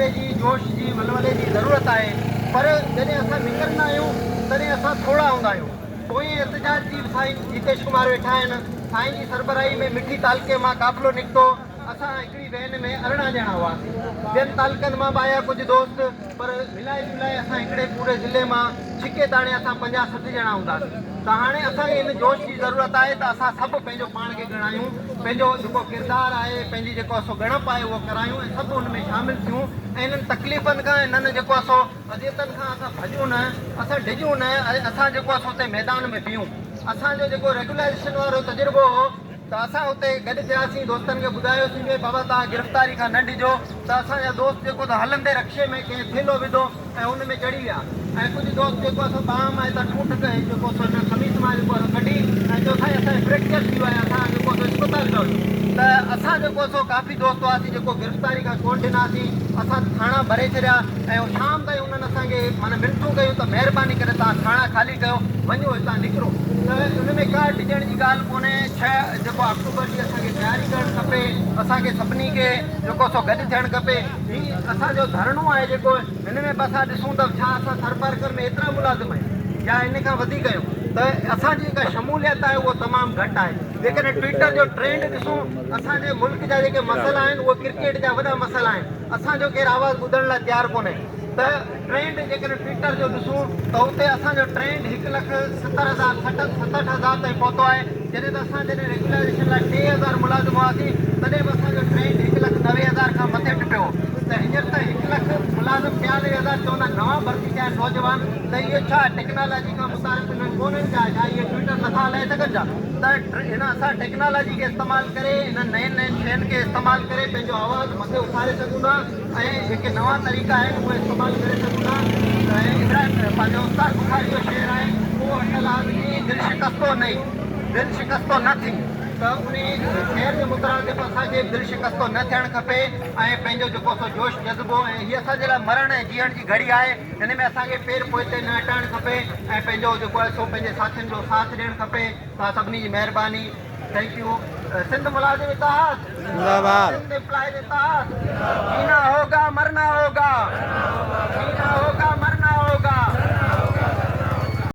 جذبي جي، جوش جي، ولولي جي ضرورت آهي پر جڏهن اسان نڪرندا آهيون تڏهن اسان ٿورا هوندا آهيون. پوئين احتجاج جي به سائين جيتيش ڪمار ويٺا آهن، سائين جي سربراهي ۾ مٺي تعلقي مان قافلو نڪتو، اسان هڪڙي وين ۾ 18 ڄڻا هئاسين، ٻين تعلقن مان به آيا ڪجهه دوست پر ملائي جلائي اسان هڪڙي پوري ضلعي مان ڇڪي تاڻي اسان 50 60 ڄڻا هونداسين ته هاڻي اسان کي ان جوش جي ضرورت آهي ته اسان سڀ پنهنجو پاڻ کي ڳڻايون، پنهنجو جيڪو ڪردار آهي، پنهنجي جيڪو سو ڳڻپ آهي اهو ڪرايون ۽ سڀ ان ۾ شامل ٿيون ۽ انهن تڪليفن کان انهن جيڪو سو اذيتن کان اسان ڀڄون نه، اسان ڊڄون نه ۽ اسان جيڪو آهي سو اتي ميدان ۾ بيهون. اسان جو جيڪو ريگولائيزيشن وارو تجربو هو ته اسان اتي گڏ ٿياسين، دوستن کي ٻڌايوسين به بابا توهان گرفتاري کان نه ڊڄو ته اسان جا دوست جيڪو ته هلندي رڪشي ۾ ڪنهن ٿيلهو وڌو ۽ ان ۾ چڙهي ويا ۽ ڪجهه دوست جيڪو آهي سو ٻانهن مان هتان ٺونٺ جيڪو سو هن قميص مان جيڪو آهي سو ڪڍي ۽ چيو سائين اسان کي فريڪچر ٿي ويو آهي اسان جيڪو سو اسپتال پيا وڃون ته اسان جيڪو سو ڪافي دوست هئاسين جيڪو گرفتاري کان ڪونه ڊناسين اسان ٿاڻا ڀري ڇڏيا ۽ شام تائين انهن اسان کي معنيٰ منٿون ڪيون ته مهرباني ڪري توهان ٿاڻا خالي ڪيو وڃو هتان نڪرو ته ان ۾ ڪا ڊڄڻ جي ڳالهه ڪونهي 6 جيڪو آڪٽوبر جي اسان کي تياري ڪرڻ کپي اسان کي سڀني کي جيڪو سو گڏ ٿيڻ کپي هي اسان جو ڌرڻو آهي جيڪو هن ۾ به اسان ڏسون ته ڇا اسان ٿرپارڪر ۾ ايترا ملازم آهيون يا ان کان وڌيڪ آهيون ته اسان جي جيڪا شموليت آهي اها تمام گهٽ آهي جيڪڏهن ٽوئيٽر جو ٽرينڊ ڏسون اسان جي ملڪ جا جيڪي مسئلا آهن اهي ڪرڪيٽ جا وڏا مسئلا آهن اسان جو ڪير آواز ٻڌڻ لاء تيار ڪونهي ته ٽرينڊ جيڪڏهن ٽوئيٽر جو ڏسون ته اتي اسان جو ٽرينڊ هڪ لک 70 هزار 67 هزار تائين پهتو آهي جڏهن ته اسان جڏهن ريگيولائيزيشن لاء 3000 ملازم هئاسين تڏهن به اسان جو ٽرينڊ 1,90,000 کان مٿي ٽپيو هو ته هينئر ته هڪ لک ملازم 92 هزار چوندا نوان ڀرتي ٿيا آهن نوجوان ته اهو ڇا ٽيڪنالاجي کان متعارف انهن ڪونهن ڇا ڇا اهي ٽوئيٽر نٿا هلائي سگهن ڇا ته هن اسان ٽيڪنالاجي کي استعمال ڪري انهن نين نين شين کي استعمال ڪري پنهنجو آواز مٿي اٿاري سگهون ٿا. ۽ جيڪي نوان طريقا آهن اهي استعمال ڪري سگهون ٿا ۽ ابراهيم پنهنجو استاد بخاري جو شعر آهي ڪو اٽل آدمي دل شڪستو نهي دل شڪستو نه ٿي ته انهي شعر جي مترادف اسان کي دل شڪستو نه ٿيڻ کپي ۽ پنهنجو جيڪو سو جوش جذبو ۽ هي اسان جي لاء مرڻ ۽ جيئڻ جي گهڙي آهي هن ۾ اسان کي پير پوئتي نه هٽائڻ کپي ۽ پنهنجو جيڪو آهي سو پنهنجي ساٿين جو ساٿ ڏيڻ کپي توهان سڀني جي مهرباني. Thank you Sindh ملازم اتحاد زنده باد سنڌ امپلائيز اتحاد جينا هوگا مرنا هوگا جينا هوگا.